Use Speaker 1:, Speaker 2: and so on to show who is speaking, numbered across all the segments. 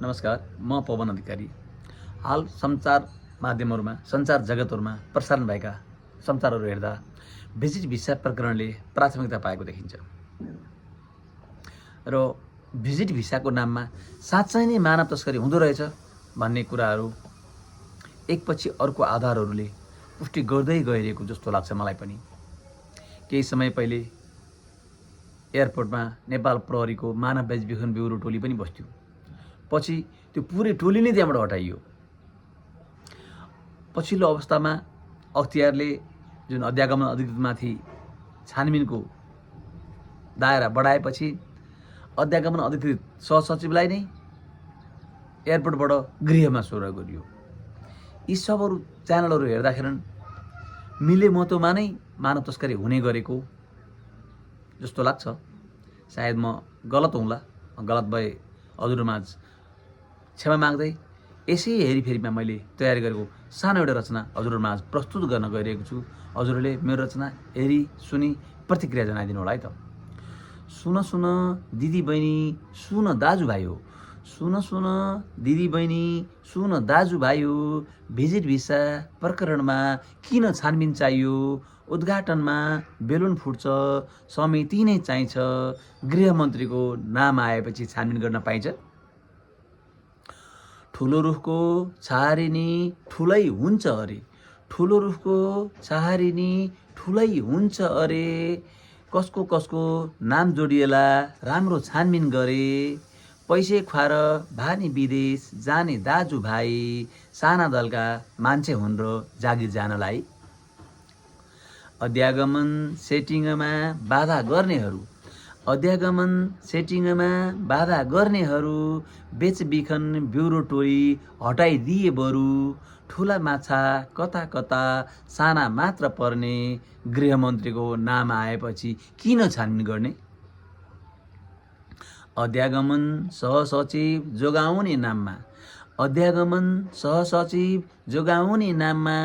Speaker 1: नमस्कार, म पवन अधिकारी। हाल सञ्चार माध्यमहरूमा, सञ्चार जगतहरूमा प्रसारण भएका समाचारहरू हेर्दा भिजिट भिसा प्रकरणले प्राथमिकता पाएको देखिन्छ र भिजिट भिसाको नाममा साँच्चै नै मानव तस्करी हुँदो रहेछ भन्ने कुराहरू एकपछि अर्को आधारहरूले पुष्टि गर्दै गइरहेको जस्तो लाग्छ मलाई पनि। केही समय पहिले एयरपोर्टमा नेपाल प्रहरीको मानव बेचबिखन ब्युरो टोली पनि बस्थ्यो। पछि त्यो पुरै टोली नै त्यहाँबाट हटाइयो। पछिल्लो अवस्थामा अख्तियारले जुन अध्यागमन अधिकृतमाथि छानबिनको दायरा बढाएपछि अध्यागमन अधिकृत सहसचिवलाई नै एयरपोर्टबाट गृहमा सोह्र गरियो। यी सबहरू च्यानलहरू हेर्दाखेरि मिले महत्त्वमा नै मानव तस्करी हुने गरेको जस्तो लाग्छ। सायद म गलत हुँला, गलत भए हजुरमाझ क्षमा माग्दै यसै हेरीफेरीमा मैले तयारी गरेको सानो एउटा रचना हजुरमाझ प्रस्तुत गर्न गइरहेको छु। हजुरहरूले मेरो रचना हेरी सुनी प्रतिक्रिया जनाइदिनु होला है त। सुन सुन दिदी बहिनी, सुन दाजुभाइ हो, सुन सुन दिदी बहिनी, सुन दाजुभाइ हो, भिजिट भिसा प्रकरणमा किन छानबिन चाहियो? उद्घाटनमा बेलुन फुट्छ, समिति नै चाहिन्छ, गृहमन्त्रीको नाम आएपछि छानबिन गर्न पाइन्छ? ठुलो रुखको छहारी ठुलै हुन्छ अरे, ठुलो रुखको छहारी ठुलै हुन्छ अरे, कसको कसको नाम जोडिएला राम्रो छानबिन गरे, पैसे खुवाएर भानी विदेश जाने दाजुभाइ, साना दलका मान्छे हुन् र जागिर जानलाई। अध्यागमन सेटिङमा बाधा गर्नेहरू, अध्यागमन सेटिङमा बाधा गर्नेहरू, बेचबिखन ब्युरो टोली हटाइदिए बरु, ठुला माछा कता कता साना मात्र पर्ने, गृहमन्त्रीको नाम आएपछि किन छानबिन गर्ने? अध्यागमन सहसचिव जोगाउने नाममा, अध्यागमन सहसचिव जोगाउने नाममा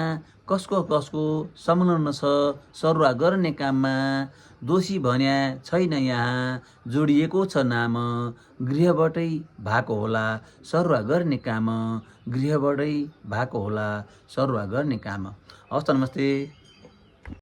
Speaker 1: कसको कसको संलग्न छ सरुवा गर्ने काममा? दोषी भन्या छैन यहाँ, जोडिएको छ नाम, गृहबाटै भएको होला सरुवा गर्ने काम, गृहबाटै भएको होला सरुवा गर्ने काम। हवस् त, नमस्ते।